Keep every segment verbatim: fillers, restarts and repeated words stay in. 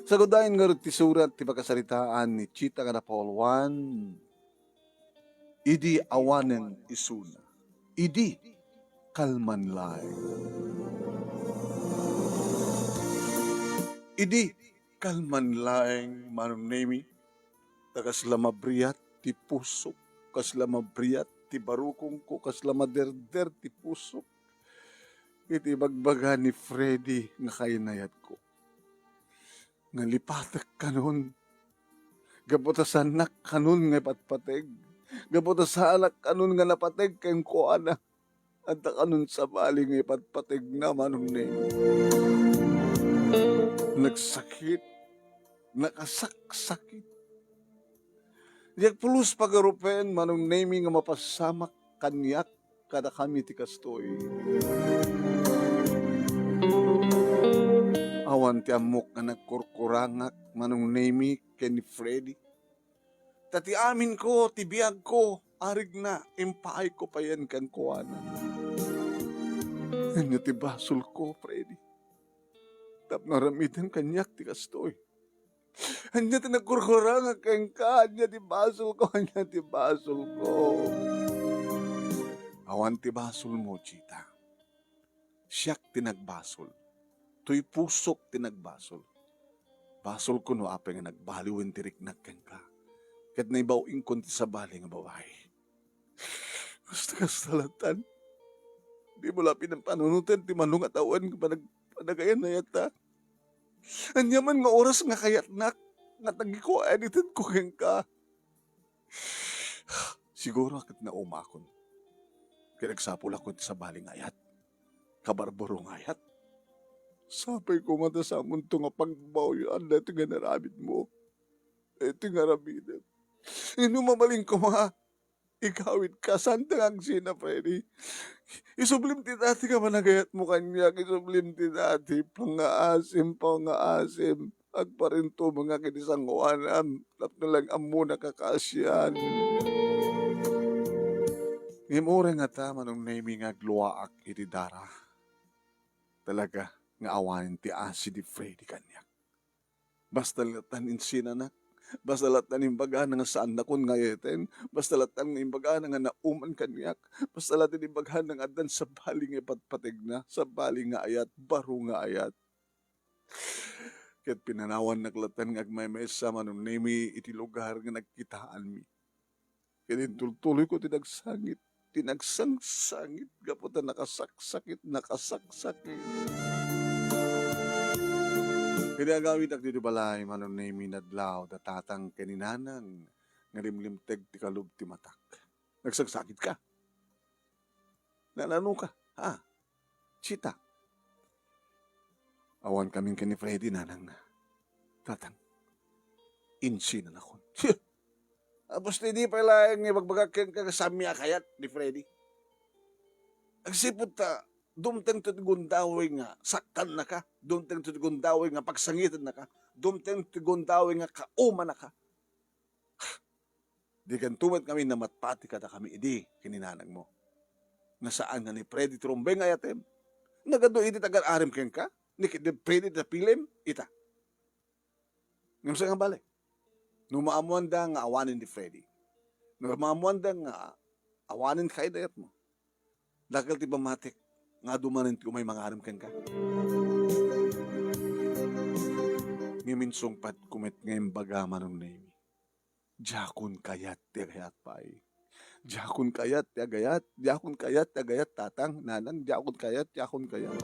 Saguddayen ngarud ti surat ti pakasaritaan ni Chita nga napauluan, idi awanen isuna. Idi kalman laeng. Idi kalman laeng, Manong Nemi, ta kasla mabriat ti pusok, kasla mabriat ti barukongko, kasla maderder ti pusok iti ibagbaga ni Freddy nga kainayatko. Nga lipatek kanon, gapu ta saannak kanon nga ipatpateg, gapu ta saanak kanon nga napateg kenkuana, adda kanon sabali nga ipatpategna, Manong Nemi. Nagsakit, nakasaksakit. Diak pulos pagarupen, Manong Nemi, nga mapasamak kaniak kadakami ti kastoy. Awan ti ammok nga nagkurkurangak, Manong Nemi, ken ni Freddy. Ta ti aminko, ti biagko, arigna, impaayko payen kenkuana. Ania ti basolko, Freddy? Tapno aramiden kaniak ti kastoy. Ania ti nagkurkurangak kenka? Ania ti basolko? Ania ti basolko? Awan ti basolmo, Chita. Siak ti nagbasol. Toy pusok ti nagbasol. Basolko no apay nga nagbaliwen ti riknak kenka. Ket naibaw-inkon ti sabali nga babai. Kasta-kasta latan. Dimo la pinampanunot ti mano nga tawen nga panag-, panagayat-ayat ta. Ania man nga oras nga kayatnak, nga tagikuaen itedko kenka. Siguro ket naumakon. Ket agsapulakon ti sabali nga ayat. Kabarbaro nga ayat. Sapay koma ta samonto nga pagbabawian daytoy nga inaramidmo. Daytoy nga aramidem. Inno mabalin koma, igawidka, saanta nga agsina, Freddy. Isublim ti dati nga panagayatmo kaniak, isublim ti dati, pangngaasim, pangngaasim. Agparintumengak iti sangoanam, tapno laeng ammona kakaasian. Ngem uray ngata, Manong Nemi, nga agluaak iti dara, talaga nga awanen ti asi ni Freddy kaniak. Basta latan insinanak, basta latan imbagana nga saannakon nga ayaten, basta latan nga imbagana nga nauman kaniak, basta latan imbagana nga addan sabali nga ipatpategna, sabali nga ayat, baro nga ayat. Ket pinanawannak latan nga agmaymaysa, Manong Nemi, iti lugar nga nagkitaanmi. Ket intultuloyko ti nagsangit, ti nagsangsangit gapu ta nakasaksakit, nakasaksakit. Ket agawidak ditoy balay, Manong Nemi, nadlaw da tatang ken ni nanang nga limlimteg ti kalub ti matak. Nagsagsakitka? Nanano ka? Ha? Chita? Awan kamin ken ni Freddy, nanang. Tatang, insinanakon. Apos ti di pay laeng nga ibagbagak kenka nga saanmi a kayat ni Freddy. Agsipud ta, dumteng to ti gundaway nga sakkannaka, dumteng to ti gundaway nga pagsangitennaka, dumteng to ti gundaway nga kaumanaka. Dikanto met ngamin namatpati kadakami idi ken ni nanangmo. Nga saan nga ni Freddy ti rumbeng nga ayatem. Nagadu idi tagan-arem kenka, ni Freddy ti napilem, ita. Ngem saan nga bale? No maammoanda nga awanen ni Freddy, no maammoanda nga awanen kainayatmo, dakkel ti pammatik nga adu manen ti umay mangarem kenka. Ngem insungpatko met nga imbaga, Manong Nemi. Diakon kayat ti agayat pay. Diakon kayat ti agayat. Diakon kayat ti agayat, tatang, nanang, diakon kayat, diakon kayat.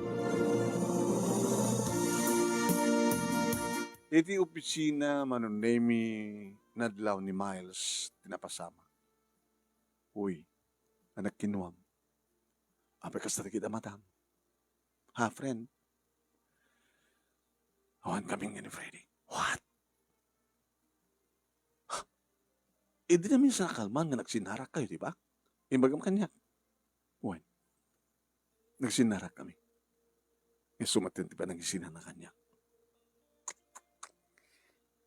Iti opisina, Manong Nemi, nadlaw ni Miles ti napasamak. Uy, anak, kinuam. Apay kasta ti kitaem, madam? Ha, friend? Awan kami nga ni Freddy. What? Huh? Idi namin sa kalman nga nagsinnarak kayo, di ba? Imbagam kaniak. Wen. Nagsinnarak kami. Isu met ti panangisinana kaniak.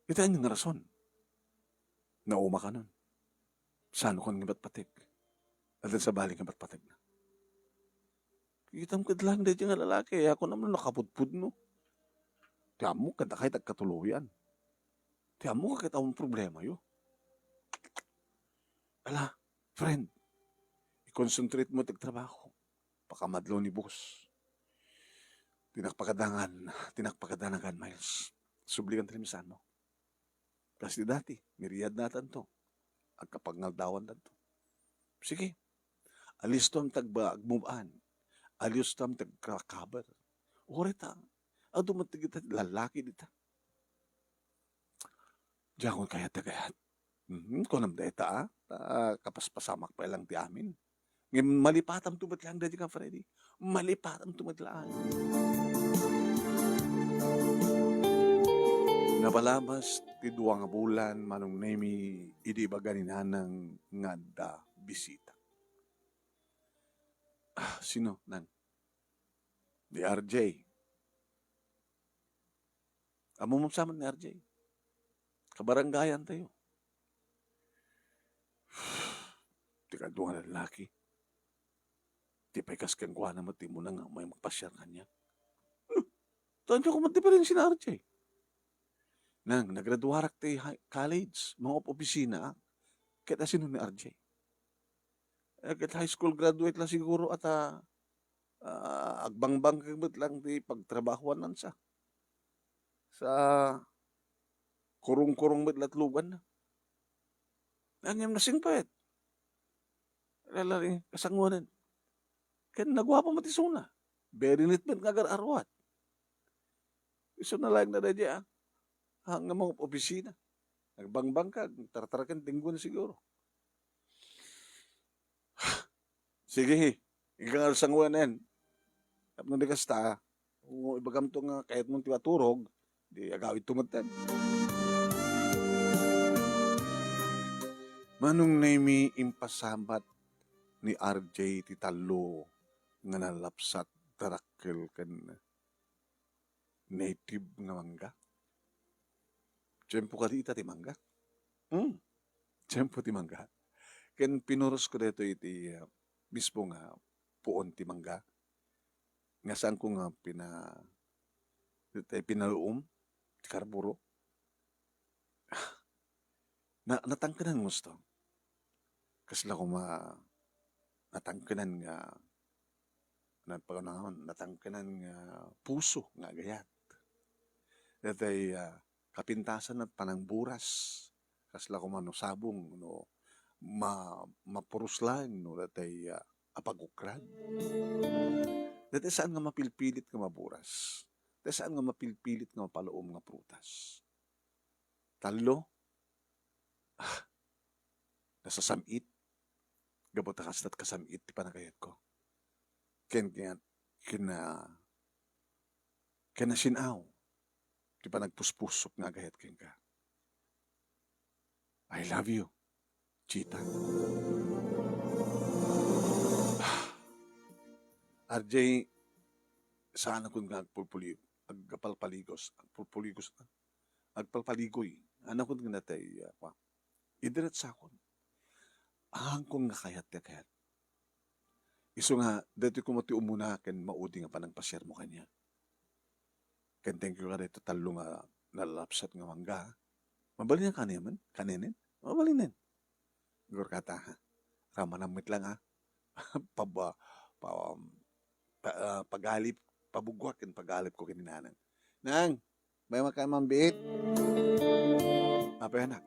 Ita nga rason. Nauma kanon. Saan kon nga patpatek? Adda sabali nga patpatekna. Kitam kad lang daydi nga lalaki, ako naman nakapudpudno. Ti ammok, kadakay ti agkatuloyan. Ti ammok, ket awan problemayo. Ala, friend, i-concentrate mo ti agtrabaho. Pakamadlo ni boss. Ti nakpakadanagan, ti nakpakadanagan, Miles. Sublikan ti lamisanmo. Kas ti dati, miriad natanto. Agkapangaldawantanto. Sige. Alistom ti agba-, agmubaan. Alistom ti agka-cover. Uray ta, adu met dagiti lallaki dita. Diakon kayat ti agayat. Mhm, kunam dayta, a. Ta kapaspasamak pay lang ti amin. Ngem malipatamto met laeng daydi nga, Freddy. Malipatamto met laeng. Napalabas ti dua nga bulan, Manong Nemi, idi ibaga ni Nanang nga adda bisita. Ah, sino, Nang? Ni R J. Ammom sa met ni R J. Kabarangayantayo. Ti kadu nga lallaki. Ti pay kas kenkuana met ti umuna nga umay magpasiar kaniak. Hm, tanto ko met diferensia ni R J. Nang, nagraduarak ti high, college, mangop-opisina, ket asino ni R J? Eh, ket high school graduate la siguro at, ah, ah, agbangbangkag met lang ti pagtrabahoanna sa, sa kurong-kurong met la ti luganna. Ngem nasingpet. Lalari, kasangoanan. Ken naguapo met isuna. Very neat met nga agar-aruat. Isu na laeng na daydi, ah. Ah, nga mangop-opisina. Agbangbangkag, tartaraken ti inggo na siguro. Sige, inka nga sangoanan. Tapno di kasta, no ibagamto nga kayatmo ti maturog, di agawidto metten. Manong Nemi, impasabat ni R J ti tallo nga nalapsat darakkel ken native nga mangga. Tiempo kadi ita ti mangga? Hmm, tiempo ti mangga. Ken pinurosko daytoy iti, ah, mismo nga puon ti mangga. Nga saanko nga pina-, pinaluom ti karburo. Na-, natangkenan gusto. Kasla koma natangkenan nga, nagpaganangan, natangkenan nga puso nga agayat. Daytoy, ah, kapintasan a panangburas, kasla koma no sabong, no ma-, mapuruslan, no daytoy, ah, a pag-ukrad. Daytoy saan nga mapilpilit nga maburas. Daytoy saan nga mapilpilit nga mapaluom nga prutas. Tallo, ah, nasasam-it. Gapu ta kasta ti kasam-it ti panagayatko. Ken, ken, ken, ah, ken nasin-aw ti panagpuspusok nga agayat kenka. I love you, Chita. R J, saanakon nga agpulpuli-, agpalpaligos, agpulpuligos, agpalpaligoy. Anakon nga natay, ah, kwa, idiretsakon. Angkon nga kayat ti kayat. Isu nga, daytoy koma ti umuna ken maudi nga panangpasiarmo kaniak. Ken thank you kadaytoy tallo nga nalapsat nga mangga. Mabalin nga kanengen? Kanenen? Mabalinen. Gurkata, ha? Ramanam met lang, ha? Paba-, pa-, um, pa-, ah, pagalip, pabugguak ken pagalipko ken ni Nanang. Nang, may makaman biit? Apay, anak?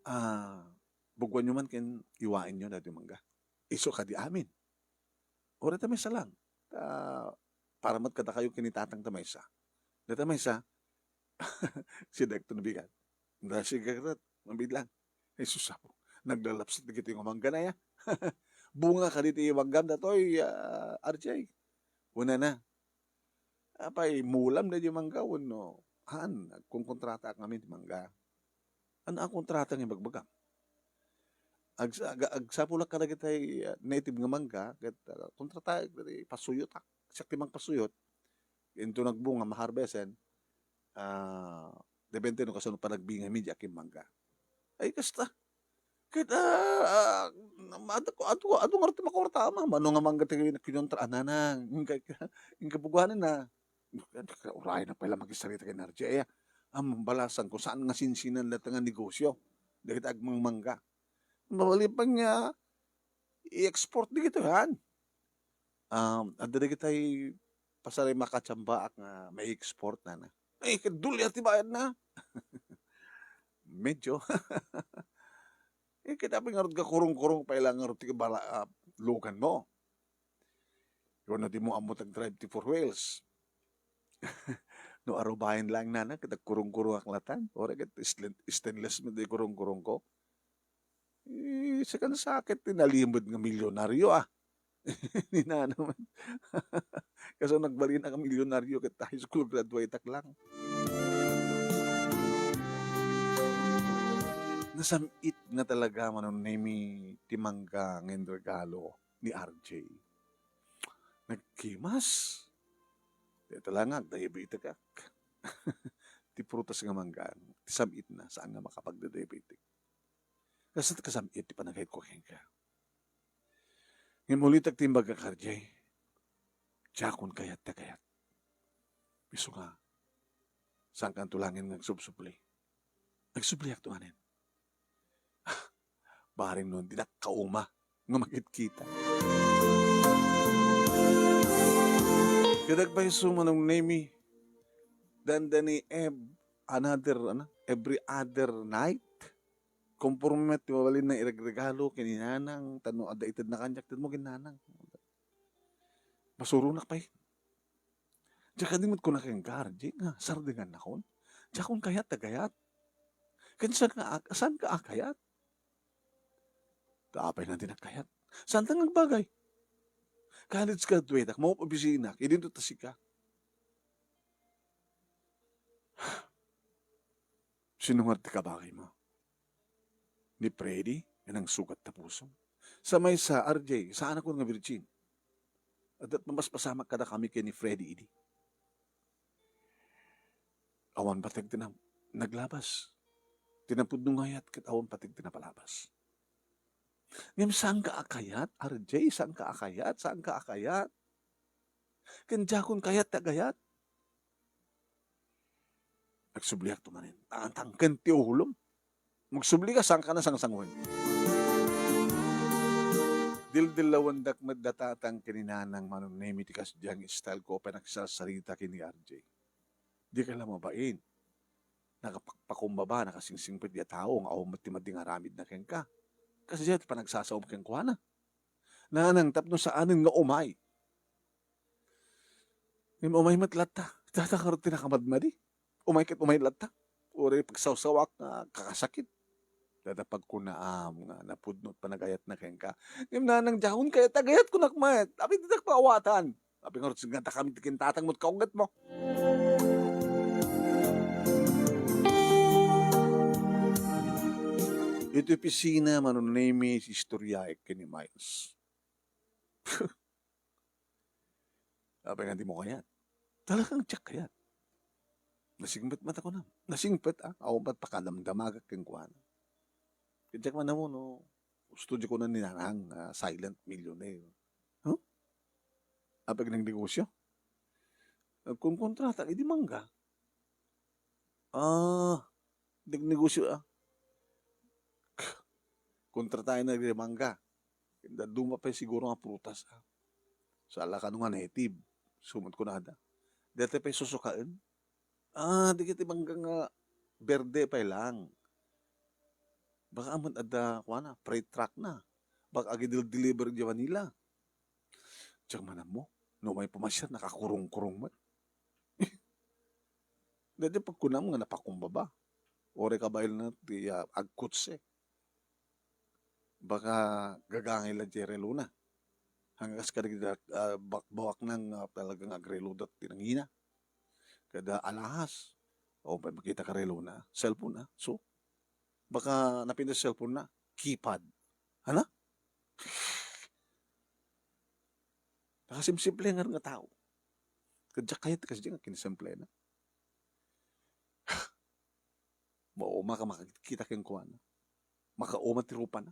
Ah, bugguanyo man ken iwaenyo daytoy mangga. Isu kadi amin. Uray ta maysa lang. Ta, para met kadakayo ken ni tatang ta maysa. Dayta maysa, si Dekto nabigat. Dayta sigaret, mabiit lang. Ay, sus, apo. Naglalapsat dagiti nga mangga na, ya. Bunga kadi ti manggam datoy, ah, R J. Una na. Apay, mulam daydi mangga wenno? Haan, agkonkontrataak ngamin ti mangga. Ania a kontrata nga ibagbagam? Ag-, ag-, agsapulak kadagiti, ah, native nga mangga, ket, ah, kontrataak daydi pasuyotak. Siak ti mangpasuyot. Inton nagbunga, maharbesten, ah, depende no kasano panagbingami diay mangga. Ay, kasta. Ket, ah, ah, adu, adu, adu ngarud ti makurta, ama. Mano nga mangga ti kinontra, ananang, inka, inka bugguanenna. Urayna pay la makisarita ken R J, ah. Am, balasan ko, saan nga sinsinan latta nga negosyo dagiti agmangmangga. Mabalin pay nga i-export dagitoy, han? Um, adda dagitay pasar a makachambaak nga mai-export na na. Ay, kadulia ti bayadna. Medyo. Eh, kitapi ngarud nga kurong-kurong pay lang ngarud ti bala-, ah, luganmo. Yo, no dimo ammo ti agdrive ti four wheels. No arubayan laeng nana, ket agkurong-kurong ak latan. Uray ket slen-, stainless met ti kurong-kurongko. Eh, saan sakit ti nalimed nga milyonaryo, ah. Ni nana man. Kaso nagbalin ak a milyonaryo ket high school graduate ak lang. Nasam-it nga talaga, Manong Nemi, ti mangga nga inregalo ni R J. Nagkimas. Dayta la nga, agdiabetic ak. Ti prutas nga mangga, ti sam-itna, saan nga makapagdiabetic. Kasta ti kasam-it ti panagayatko kenka. Ngem ulitek ti imbagak, R J, diakon kayat ti agayat. Isu nga, saankanto laengen nga agsubsubli. Agsubliakto manen. Bareng no, dinak kauma nga makitkita. Ket agpayso, Manong Nemi, dandani ev-, another, ano, every other night. Konforme met ti mabalin nga iregregalo ken ni nanang, ta no adda itedna kaniak, tedmo ken nanang. Masuronak pay. Diak kadi met kuna kenka, R J, nga sardengannakon. Diakon kayat ti agayat. Ken saan nga ak-, saanka a kayat? Ta apay nga dinak kayat? Saanta nga agbagay? College graduate ak, maop-, opisina ak, idinto ta sika. Sino nga ti kabagaymo? Ni Freddy nga nangsugat ta pusom. Sa maysa, R J, saanakon nga virgin. Adda mapaspasamak kadakami ken ni Freddy idi. Awan pateg ti na-, naglabas. Ti napudno nga ayat ket awan pateg ti napalabas. Ngem saanka a kayat, R J, saanka a kayat, saanka a kayat. Ken diakon kayat ti agayat. Agsubliakto manen. Tangtangken ti ulom. Magsubli ka, saanka a sangsangoen. Dildillawendak met da tatang ken ni nanang, Manong Nemi, ti kasdiay nga style ko a panagsarsarita ken ni R J. Dika la mabain. Nakapakpakumbaba, nakasingsingpet ti tao nga awan met ti madi nga aramidna kenka. Kasdiay ti panagsasaom kenkuana. Nanang, tapno saanen nga umay. Ngem umay met latta. Dayta ngarud ti nakamadmadi. Umay ket umay latta. Uray pagsawsawak nga kakasakit. Dayta pagkunaam nga napudno ti panagayatna kenka. Ngem nanang, diakon kayat ti agayat, kunak met. Apay ditak paawatan. Apay ngarud, singadakami ti kintatangmo, kaugatmo. Iti opisina, Manong Nemi, istoryaek ken ni Miles. Apay nga dimo kayat? Talagang diak kayat. Nasingpet met a kunam. Nasingpet, ah. Awan met pakadamdamagak kenkuana. Ket diak man ammo no, studio ko na ni nanang, ah, silent millionaire. Huh? Apay nagnegosyo? Nagkonkontrata, idi mangga. Ah, nagnegosyo, ah. Kontrataenna dagiti mangga. Dadduma pay siguro nga prutas, ah. Saan la kano nga native. Isu met kunada. Dayta pay susukaen. Ah, dagiti mangga nga berde pay lang. Baka amin adda, kuana, freight truck na. Baka agidel-deliver idiay Manila. Diak man ammo, no umay pumasiar, nakakurong-kurong met. Dayta pagkunam nga napakumbaba. Uray kabaelna ti, ah, agkotse. Baka gagangay la diay relona. Hanggang kas kadagiti, ah, bakbawakna nga talagang agreloda ti nangina. Kada alahas. O, makita ka relona. Cellphone, ah. So, baka napinda ti cellphone na. Keypad. Hala? Nakasimsimple nga nga tao. Ket diak kayat ti kasdiay nga kinsimplena. Mauma ka makakita kenkuana. Makauma ti rupana.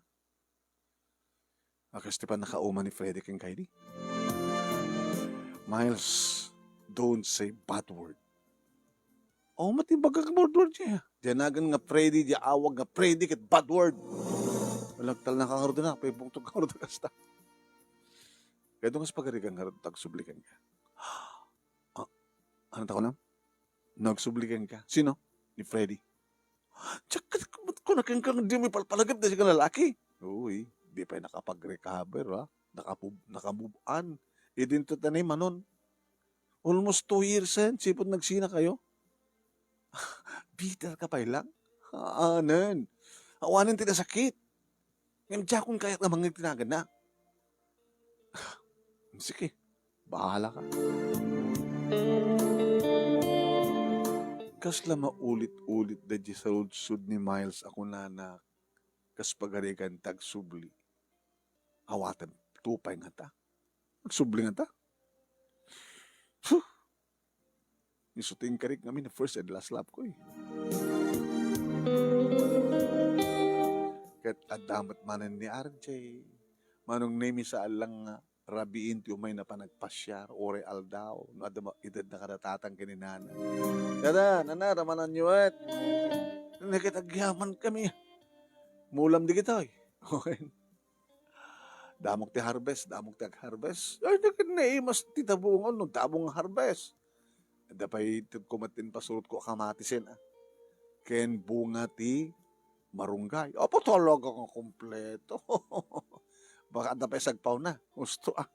A, kas ti pannakauma ni Freddy ken Kylie. Miles, Don't say bad word. O, matimbag ka bad word niya. Diay nagan nga Freddy, diay awag nga Freddy, ket bad word. Nagtalna ka ngarud na, paibungtog ka ngarud kasta. Kaya doon kas pagarigan ngarud, tagsubli kenka. Ah, ano ta kunam? Nagsubli kenka. Sino? Ni Freddy. Diak ket kuna kenka nga dimo ipalpalagip daydi nga lalaki. Uy, di pay nakapag-recover, ha? Nakapub-, nakamove on. Idinto ta ni Manon. Almost two years, eh, sipud nagsina kayo. Bitter ka pay lang? Anen. Awanen ti nasakit. Ngem diakon kayat nga mangngeg ti naganna. Sige, bahala ka. Kasla maulit-ulit daydi saludsod ni Miles a kunana, kas pagarigan ti agsubli. Awaten, tupay ngata. Agsubli ngata. Huh! Isu ti inkarik ngamin a first and last love ko, eh. Ket adda met manen ni R J. Manong Nemi, saan lang nga rabiin ti umayna panagpasiar, uray aldaw, no adda ma-, itedna kada tatang ken ni nana. Dada, nana, ramananyo met. Nagkatagyaman kami. Mulam di kita, eh. Okay. Damok ti harvest, damok ti ag-harvest. Ay, nakin naimas ti tabungan, no, tabong nga harvest. Adda pay ted ko met ti pasurot ko a kamatisen, ah. Ken bunga ti marunggay. Apo, talaga nga kompleto. Baka adda pay sagpawna. Husto, ah.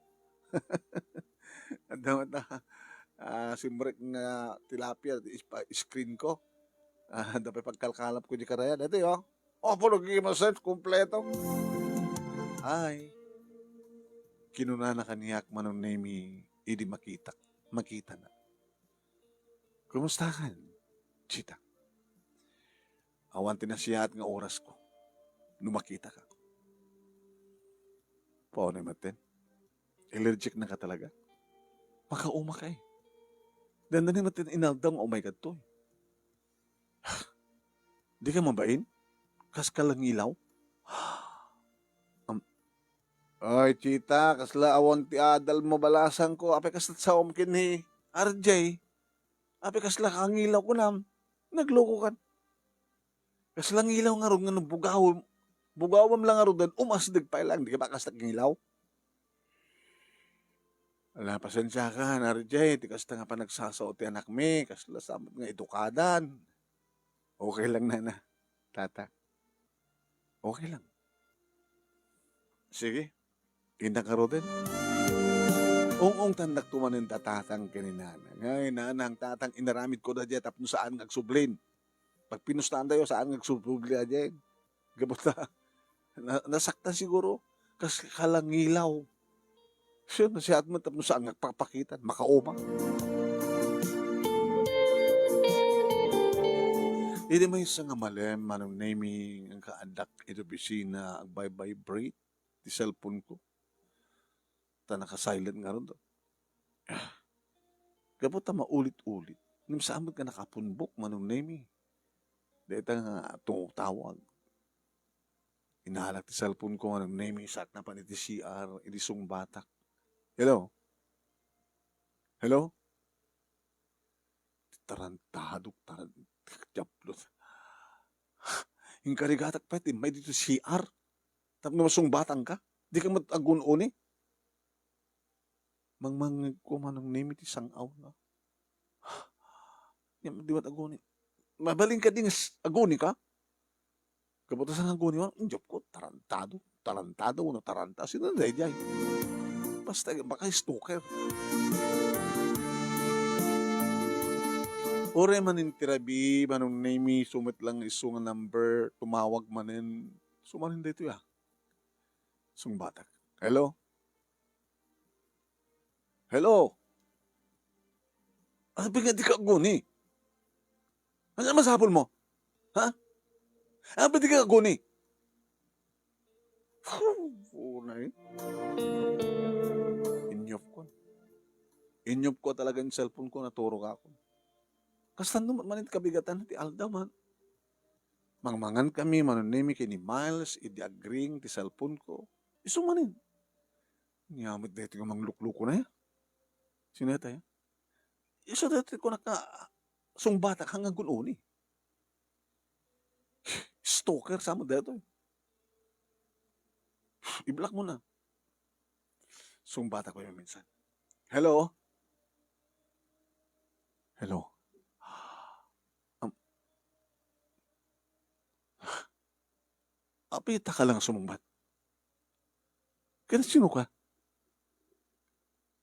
Adda met, ah, ah, simrek nga tilapia, ispa-, screen ko. Ah, adda pay pagkalkalap ko di karaya. Dati, oh. Apo, naging massage, kompleto. Ay, kinunana kaniak, Manong Nemi, idi makitak, makitana. Kumusta kan, Chita? Awan ti nasiyaat nga oras ko no makita ka. Paano, maten? Allergic na ka talaga? Makauma ka, eh. Dandani maten inaldaw nga umay kadto, eh. Di ka mabain? Kas ka langilaw? Am-, ay, Chita, kasla awan ti adal mo balasang ko. Apay kasla saom ken ni R J. Apay kasla kangilaw kunam. Nagloko kan. Kasla ngilaw ngarud nga no bugawem, bugawem lang ngarud, umasdeg pay lang, di ka ba kasta ngilaw? Ala, pasensiakan, R J, ti kasta nga panagsasao ti anakmi, kasla sa met nga edukadan. Okay lang, nana, tata. Okay lang. Sige, innak ngaruden. Ung-ungtandakto manen da tatang ken ni nana. Ngay, nanang, tatang, inaramid ko da diay tapno saan nga agsublin. Pagpinustaantayo, saan nga agsublin da diay. Gapu ta, na-, nasaktan siguro. Kas kalangilaw. Siya, nasiyaat mo tapno saan nga agpakpakitan. Makauma. Idi maysa nga malem, Manong Nemi, nga kaaddak iti opisina, agvibrate ti cellphone ko. Ta naka-silent ngarud. Gapu ta maulit-ulit. Ngem saan met nga nakapunbok, Manong Nemi. Dayta nga tumawag. Inalak ti cellphone ko, Manong Nemi, sakna pan iti C R, idi sungbatak. Hello? Hello? Tarantado, taran-, diablo. Inkarigatak pay ti immay ditoy C R. Tapno masungbatangka. Di ka met agun-uni. Mangmangngeg ko, Manong Nemi, ti sang-awna. Di, di met aguni. Mabalin ka di nga s-, aguni ka? Gapu ta saan nga aguni, wa? Dios ko, tarantado. Tarantado, no, taranta. Sino na daydiay? Basta, baka stalker. Uray manen ti rabii, Manong Nemi, isu met lang isu nga number, tumawag manen. Isu manen daytoy, ah. Sungbatak. Hello? Hello? Apay nga di ka aguni? Ania masapul mo? Ha? Apay di ka aguni? Phew, unay. Inyop ko. Inyop ko talaga ti cellphone ko, naturog ako. Kastan no, manen kabigatan ti aldaw man. Mangmangan kami, Manong Nemi, ken ni Miles, idi agring ti cellphone ko. Isu manen. Nia met daytoy nga manglukluko na ya. Sino ya tayo? Isu daytoy kunak nga sungbatak hanggang kun-uni. Stalker sa met daytoy. I-block mo na. Sungbatak ko yung minsan. Hello? Hello? Am-, apita ka lang sumungbat. Kaya sino ka?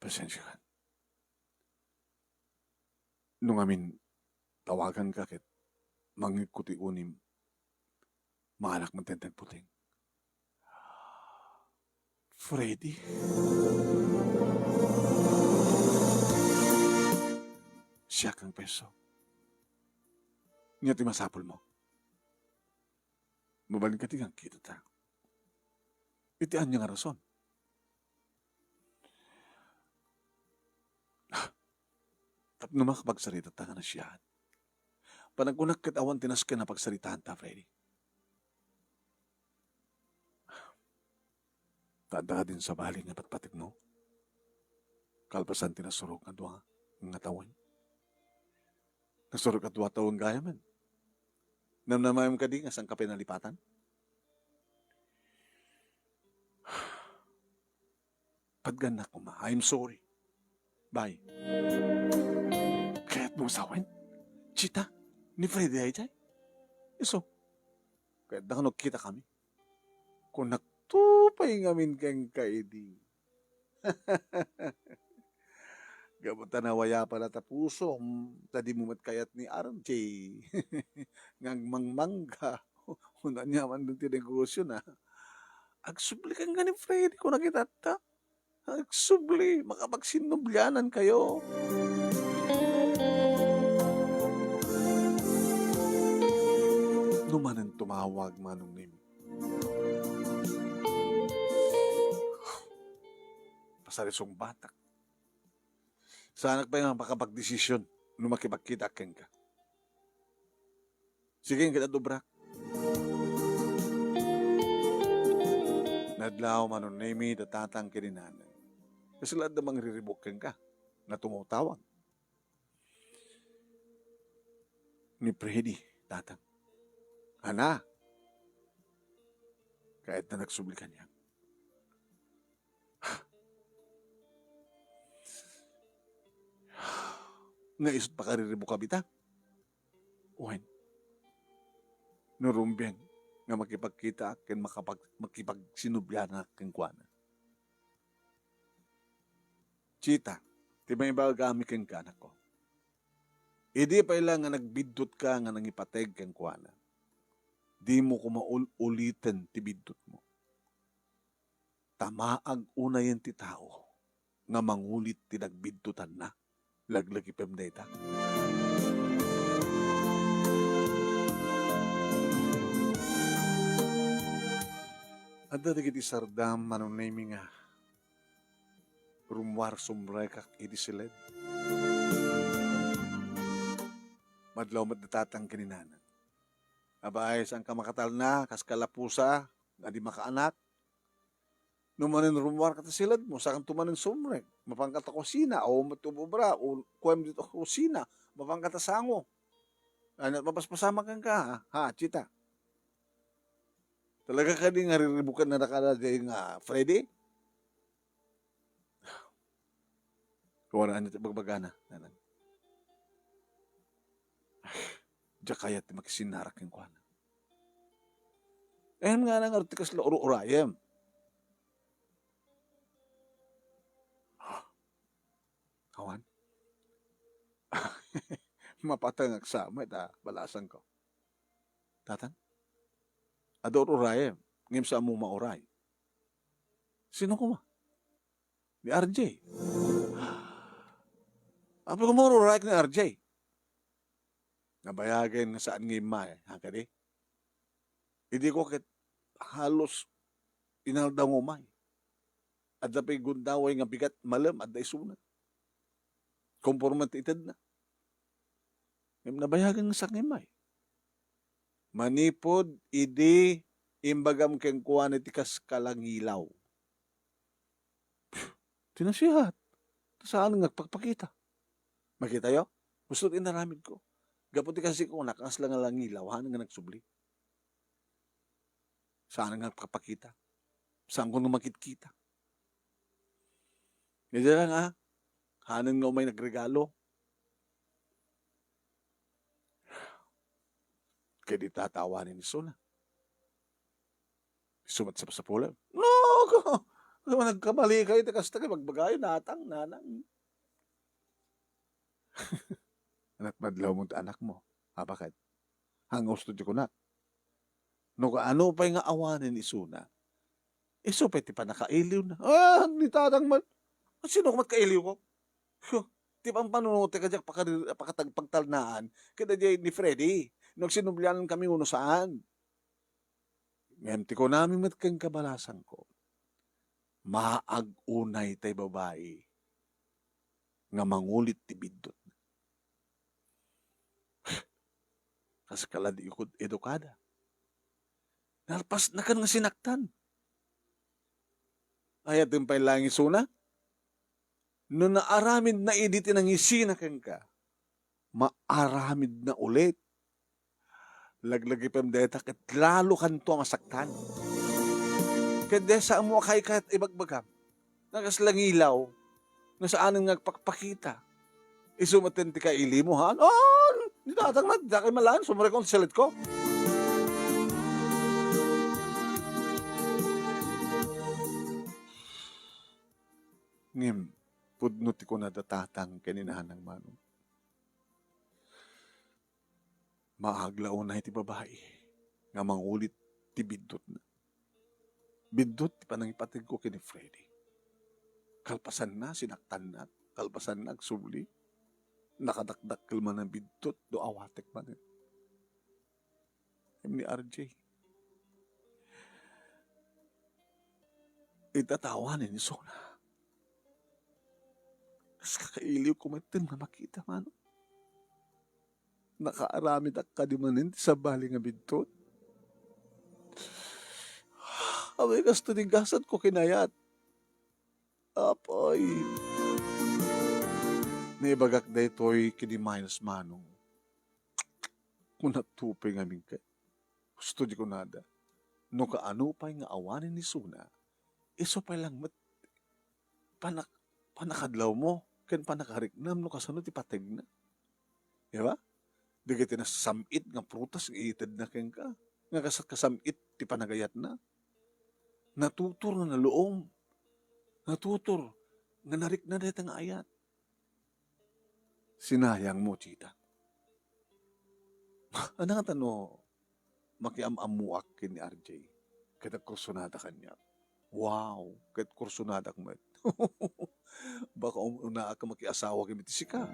Pasensya ka. No ngamin, tawagan ka ket mangngegko ti unim, maanak man ti agputing. Freddy? Siak nga peso. Ania ti masapul mo? Mabalin ka ti agkita ta. Iti ania nga rason? Tapno makapagsarita ta nga nasiaat. Panagkunak ket awan ti nasken a pagsaritaan ta, Freddy. Ta adda kadin sabali nga patpategmo? Kalpasan ti nasurok nga dua nga tawen. Nasurok a dua tawen gayamen. Namnamaem kadi nga saanka pay nalipatan? Patgannak koma. I'm sorry. Bye. Kayatmo sawen? Chita? Ni Freddy daydiay? Isu. Kayatna nga agkita kami. Kunak to pay ngamin kenka idi. Gapu ta nawayapan ta pusom, ta dimo met kayat ni R J nga agmangmangga. Ania man ti negosiona. Agsubli kenka ni Freddy, kuna kitatta. Agsubli, makapagsinnublianan kayo. No manen tumawag, Manong Nemi. Pasalisungbatak. Saanak pay nga makapagdesisyon no makipagkitaak kenka. Sige, ket adda obrak. Nadlaw, Manong Nemi, da tatang ken ni nanang. Kasla adda mangriribuk kenka nga tumawtawag. Ni Freddy, tatang. Ana? Kayatna nga agsubli kaniak. Nga isut' pakariribukam ita? Wen, no rumbeng nga makipagkitaak ken makapag-, makipagsinnublianak kenkuana. Chita, ti maibagami kenka, anakko. Idi pay la nga nagbiddutka nga nangipateg kenkuana, dimo koma ul-uliten ti biddutmo. Ta maag unayen ti tao nga mangulit ti nagbiddutanna. Laglagipem dayta. Adda dagiti sardam, Manong Nemi, nga rummuar sumrekak iti siled. Madlaw met da tatang ken ni nanang. Abay, saanka makatalna, kas kalapusa, nga di makaanak. No manen rummuarka ta siledmo, saanto manen sumrek. Mapanka ta kusina, o met ubra, o kuem dito kusina, mapanka ta sango. Ano, mapaspasamak kenka, ha? Ha, Chita? Talaga kadi nga riribukan na nakala di nga Freddy? Kawaraan iti bagbagana, nanang. Diak kayat ti makisinnarak kenkuana. Ayan nga nang arti kasla ur-urayem. Awan. Mapatengak sa met a balasanko. Tatang, adda ur-urayem, ngem saan mo mauray. Sino koma? Ni R J. Apay koma ur-urayek ni R J? Nabayagen nga saan nga immay, ha, kadi? Idi ko ket halos inaldaw nga umay. Adda pay gundaway nga bigat, malem, adda isuna. Komporme ti itedna. Ngem nabayagen nga saan nga immay. Manipud idi imbagam kenkuana ti kas kalangilaw. Ti nasihat. Ta saan nga agpakpakita. Makitayo? Husto ti inaramidko. Gapu ti kasikunak, kasla nga langilaw, hanen nga nagsubli. Saan nga nagpapakita? Saan ko nga makitkita? Iti lang, ah, hanen nga umay nagregalo. Kaya di tatawanin isuna. Isu met sapsapulan. No, ko, nagkamali kayo, ti kasta kayo, magbagayo, natang, nanang. Anak, madlaw mo ti anakmo. Abakat. Ang gusto di kunak. No, kaano pay nga awanen isuna? Isu pay ti panakailiw na. Ah, ni tatang man. Sino ko mat kailiw ko? Huh, ti pampanunutek a diak pakari-, pakatag-, pagtalnaan, kada diay ni Freddy. No, agsinublianan kami, uno saan. Ngem ti kunami met ken kabalasangko, maag unay tay babai nga mangulit ti biddutna. Kas kala di ikod edukada. Nalpasnakan nga sinaktan. Ayaten pay langit suna. No naaramidna idi ti nangisina kenka, maaramidna ulit. Laglagipem dayta ket lalo kanto a masaktan. Ket daysa ammo a kaykayat ibagbagam, nga kasla ngilaw, nga saanen nga agpakpakita. Isu met ti kailimo, ha? Oh, ni tatang na, dakay malan, sumrekon sa ko. Ngem, pudno ti kunada tatang ken ni nanang Manong. Maagla unay ti babai nga mangulit ti biddutna. Biddut ti panangipategko ken ni Freddy. Kalpasanna, sinaktannak. Kalpasanna, agsubli. Nakadakdakkel manen biddut no awatek manen. Ni R J. Itatawanen ni Sona. Kas kakailiw ko met nga makita, Manong. Nakaaramidak kadi manen ti sabali nga biddut. Awan kasto ti gasat ko kinayat. Apay. Naibagak daytoy ken ni Miles, Manong. Kuna to pay ngamin ket. Husto di kunada. No kaano pay nga awanen ni Sona, isu pay lang met panak-, panakadlawmo ken panakariknam no kasano ti pategna. Di ba? Dagiti nasam-it nga prutas nga itedna kenka, nga kas-, kasam-it ti panagayatna. Natutor nga naluom. Natutor nga narikna dayta nga ayat. Sinayangmo, Chita. Ania ngata no makiam-ammoak ken ni R J ket agkursunada kaniak? Wow, ket kursunadak met. Baka um-, unaak a makiasawa ken iti sika.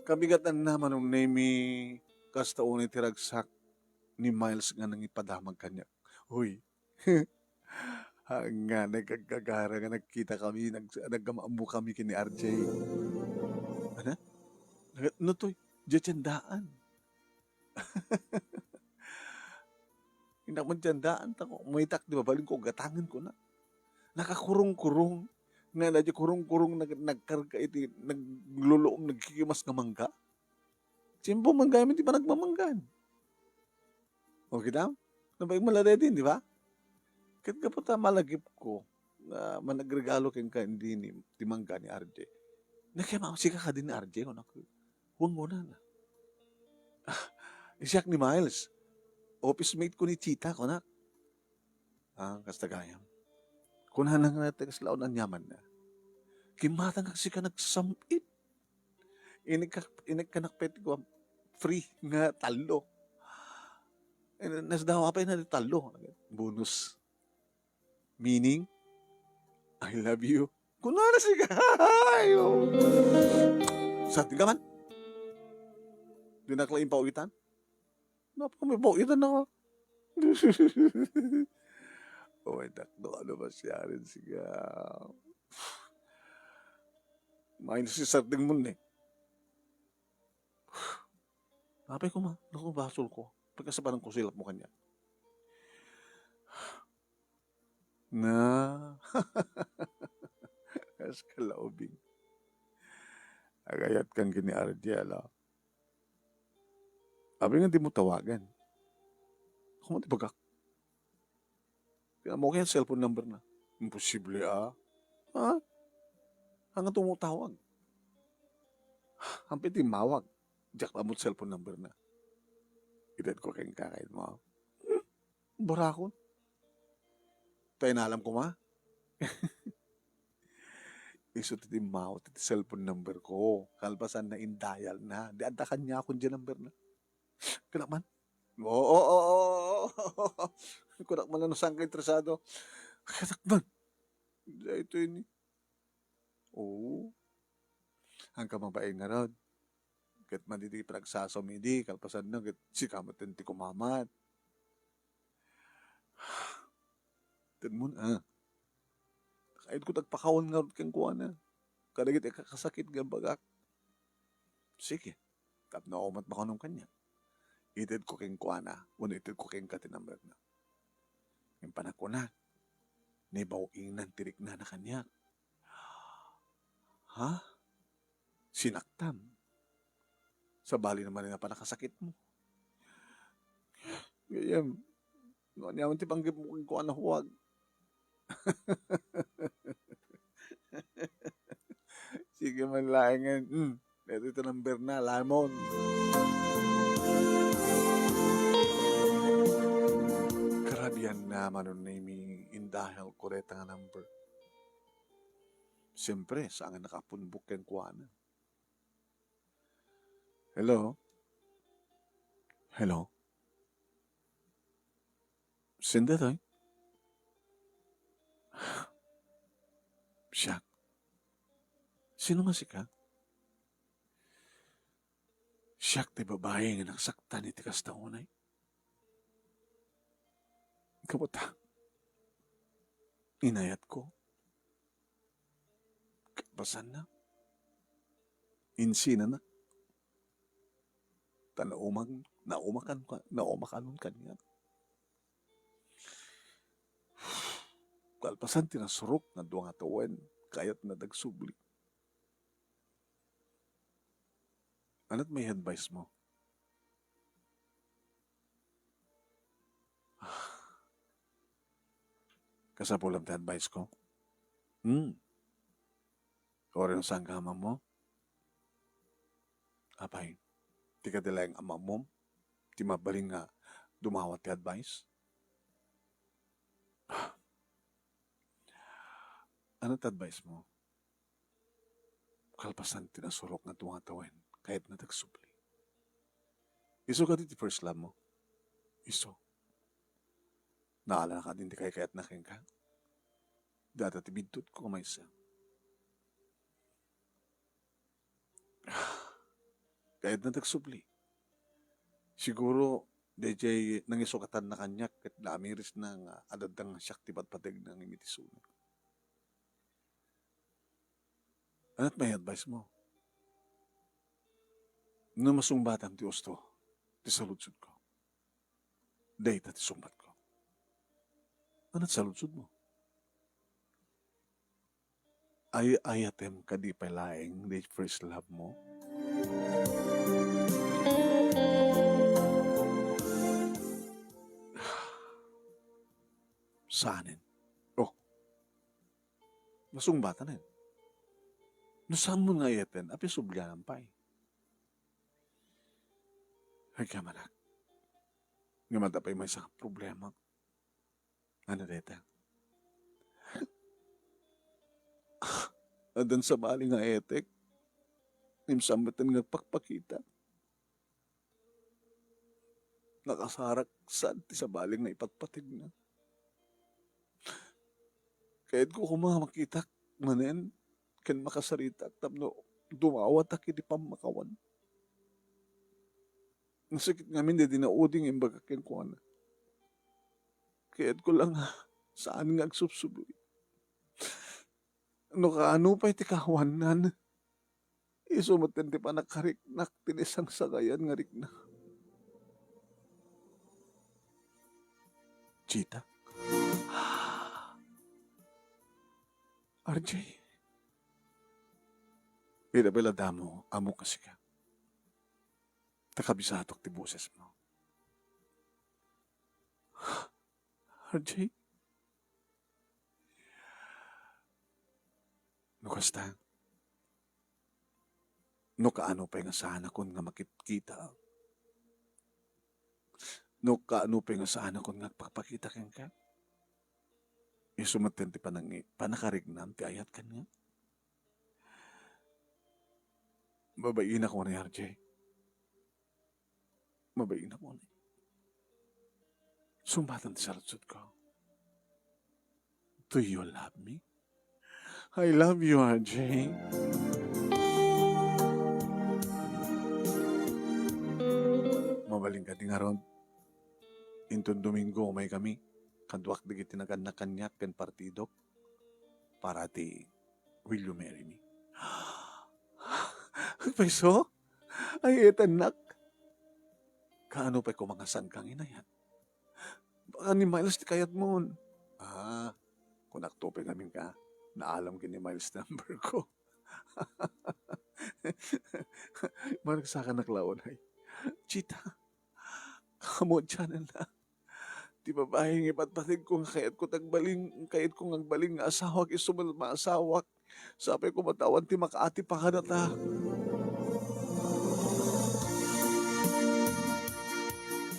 Kabigatanna, Manong Nemy, kasta unay ti ragsak ni Miles nga nangipadamag kaniak. Uy, nga nagagagara nga nagkita kami, nag-, nagam-ammo kami ken ni R J. Ana? Nag-, no toy, diay tiendaan. Innak man tiendaan, ta ko, mabiit ti mabalin ko, gatangen ko na. Nakakurong-kurong. Nga na diay kurong-kurong nag-, nagkarga iti, nagluluong, nagkikimas nga mangga. Sino mangga mi ti panagmamanggan? O, kita? Nabaing maladaydin, di ba? Ket gapu ta malagipko nga managregalo kenka idi ni, ti mangga ni R J. Nakiam-ammo sika kadi ni R J, kunak. Wen, kunana. Ah, siak ni Miles. Office mate ko ni Chita, kunak. Ah, kasta gayam. Kunana nga ti kasla aniamanna. Kimmatangak sika nagsam-it. Inikka-, inikkanak pay ti kuan, free nga tallo. Eh, nasdawa pay na ti tallo. Bonus. Meaning, "I love you." Kunana sika. Ayo. Sa tigaman. Di na kala impawitan. Napakamibaw, ita na. Oh, ay, dakdo, ano ba siya rin? Sige. Main si Sarding mo ni. Napay ko ma, naku, basol ko. Pagkasabanan ko, silap mo kanya. Na. Kas kalaubing. Agayat kan kini R J L, ah. Abi nga di mo tawagan. Ako man ti bagak. Kaya mo kaya cellphone number na. Imposible, ah. Ha? Hanggang tumutawag. Hampir di mawag. Diak lamot cellphone number na. Ited ko kayong kakain mo. Barakon. Tay nalam ko ma. Isu ti timmawat ti cellphone number ko. Kalpasan na in-dial na. Di adda kaniak kun di number na. Kanak man? Oo, oo, oo, oo. Kanak man no saan ka interesado. Kanak man. Daytoy ni. Oo. Ang kamabain nga rod. Ket madi ti panagsasaw idi, kalpasan na, ket sika met ti kumamat. Ted mo, ah. Kayat ko dagpakawan ngarud kenkuana. Kadagiti kakasakit nga bagak. Sige. Tapno umat makunom kaniak. Ited ko kenkuana, wenno ited ko kenka ti number na. Ngem panagkuna, ni baw-ingnan ti riknana kaniak. Ha? Sinaktam? Sabali naman nga panakasakit mo. Gayam, no aniaman ti panggep mo kenkuana, huwag. Sige man laengen. Hmm. Daytoy ti number na, Lamon. Karabian na manon ni mi in-dial ko dayta nga number. Siyempre, saan nga nakapunbok kenkuana. Hello? Hello? Sino daytoy? Siak. Sino nga sika? Siak ti babai nga nasaktan iti kasta unay. Kamuta? Inayatko. Kalpasanna, insinanak. Ta naumag-, naumakan ka, naumakanon kaniak. Kalpasan ti nasurok nga dua nga tawen, kayatna ti agsubli. Ania't may advice mo? Kasapulam ti advice ko? Hmm. Uray no saan nga amam mo? Apay, ti kadi laeng amam mo ti mabalin nga dumawat ti advice? Ano ti advice mo? Kalpasan ti nasurok nga dua nga tawen, kayatna ti agsubli. Isu kadi ti first love mo? Isu. Naala na kadi ti kaykayatna kenka? Dayta ti biddutko maysa. Kayatna ti agsubli. Siguro, daydiay nangisukatanna kaniak ket naamirisna nga adda nga siak ti patpategna ngem iti isuna. Ania't may advice mo? No masungbatam ti usto ti saludsodko, dayta ti sungbatko. Ania't saludsodmo? Ay-ayatem kadi pay laeng ti first love mo? Saanen. Oh. Masungbatanen. No saanmo nga ayaten, apay sublianan pay? Agyaman, anak. Ngem adda pay maysa nga problema. Ania dayta? Addan sabali nga etek. Ngem saan metten nga agpakpakita. Nakasarak sad ti sabali nga ipatpategna. Kayatko koma makitak manen ken makasaritak tapno dumawatak iti pammakawan. Nasakit ngamin daydi naudi nga imbagak kenkuana. Kayatko la nga saan nga agsubsubli. No kaano pay ti kaawannan, isu metten ti pannakariknak ti naisangsagayan nga rikna. Chita? R J? Ida pay la damo, ammok nga sika. Ta kabisatok ti bosesmo. R J, no kasta, no kaano pay nga saanakon nga makitkita, no kaano pay nga saanakon nga agpakpakita kenka, isu met ti panangi-, pannakarignam ti ayat kaniak. Mabainak unay, R J. Mabainak unay. Sungbaten ti saludsodko. Do you love me? I love you, R J. Mabalin kadi ngarud, inton Domingo, umaykami, kaduak dagiti nagannak kaniak ken partidok para ti Will You Marry Me? Agpayso? Ay, etennak. Kaano pay koma nga saanka nga inayat? Baka ni Miles ti kayatmon. Ah, kunakto pay ngamin ka. Naalam ken ni Miles number ko. Managsakanak la unay. Chita, kamu channel na. Ti babai nga ipatpategko nga kayatko ti agbalin, kayatko nga agbalin nga asawak, isu met la maasawak. Sapay koma ta awan ti makaatipa kadata.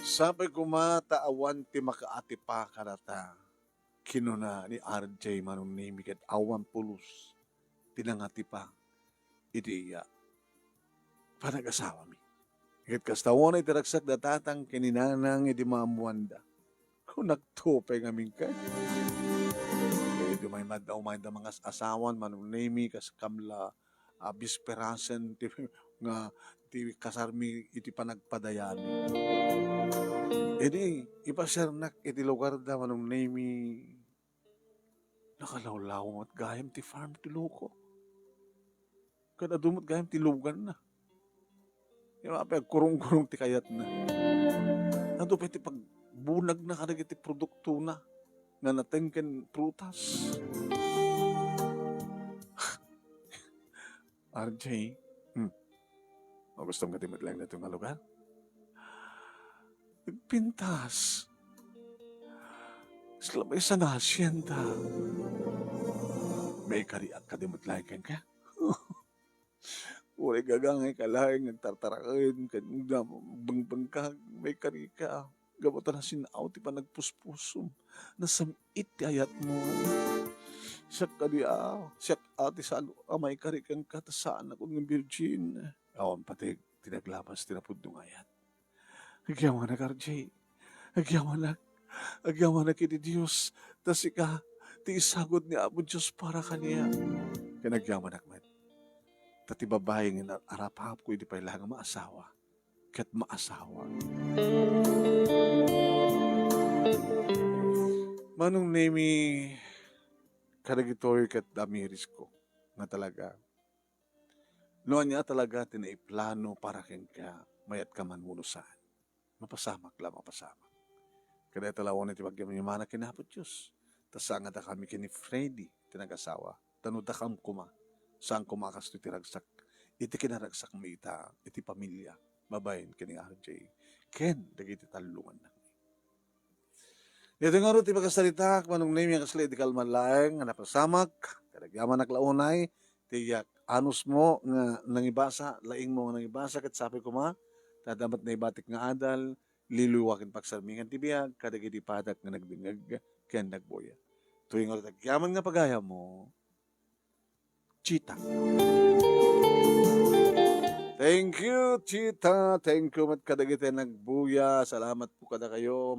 Sapay koma ta awan ti makaatipa kadata. Kinuna ni R J Manong Nemi ket awan pulos ti nangatipa iti iya panagasawami. Ket kasta unay ti ragsak da tatang ken ni nanang idi maammoanda. Kunakto pay ngamin kay. Ket dumay madda umayda mangas-asawan, Manong Nemi, kas kamla a bisperasen ti, nga ti kasarmi iti panagpadayami. Idi ipasiarnak iti lugarda, Manong Nemi, nakalawlaw met gayam ti farm ti loko. Ket adu met gayam ti luganna. Ima pay agkurungkurung ti kayatna. Adu pay ti pagbunagna kadagiti produktona nga nateng ken prutas. R J, hmm. Magusto nga di met laeng daytoy nga lugar? Nagpintas. Kasla maysa nga hacienda. Maikariak kadi met laeng kenka? Uray gagangayka laeng nga agtartaraken ken bangbangkag, maikarika. Gapu ta nasin-aw ti panagpuspusom. Nasam-it ti ayatmo. Siak kadi a, siak a ti salo a maikari kenka ta saanakon nga virgin. Awan pati ti naglapas ti napudno nga ayat. Agyamanak, R J. Agyamanak. Agyamanak iti Dios. Ta sika ti isagod ni Apo Dios para kaniak. Ken agyamanak met. Ta ti babai nga arapapko idi pay la nga maasawa ket maasawa. Manong Nemi, kadagitoy ket damirisko nga talaga. No ania talaga ti naiplano para kenka, mayatka man wenno saan, mapasamak la, mapasamak. Kadayta la unay ti pagyamyamanak ken Apo Dios. Ta saan nga dakami ken ni Freddy ti nagasawa. Ta no dakam koma, saan koma a kastoy ti ragsak iti kinaragsakmi ita iti pamilia babaen ken ni R J ken dagiti tallo nga annakmi. Daytoy ngarud ti pakasaritak, Manong Nemi, a kasla idi kalman laeng nga napasamak. Ket agyamanak la unay ti anusmo nga nangibasa, laingmo nga nangibasa, ket sapay koma ta adda met naibatik nga adal, liwliwa ken pagsarmingan ti biag kadagiti padak nga nagdengngeg ken nagbuya. Toy ngarud ti agyaman nga pagayammo, Chita. Thank you, Chita. Thank you met kadagiti nagbuya. Salamat po kadakayo.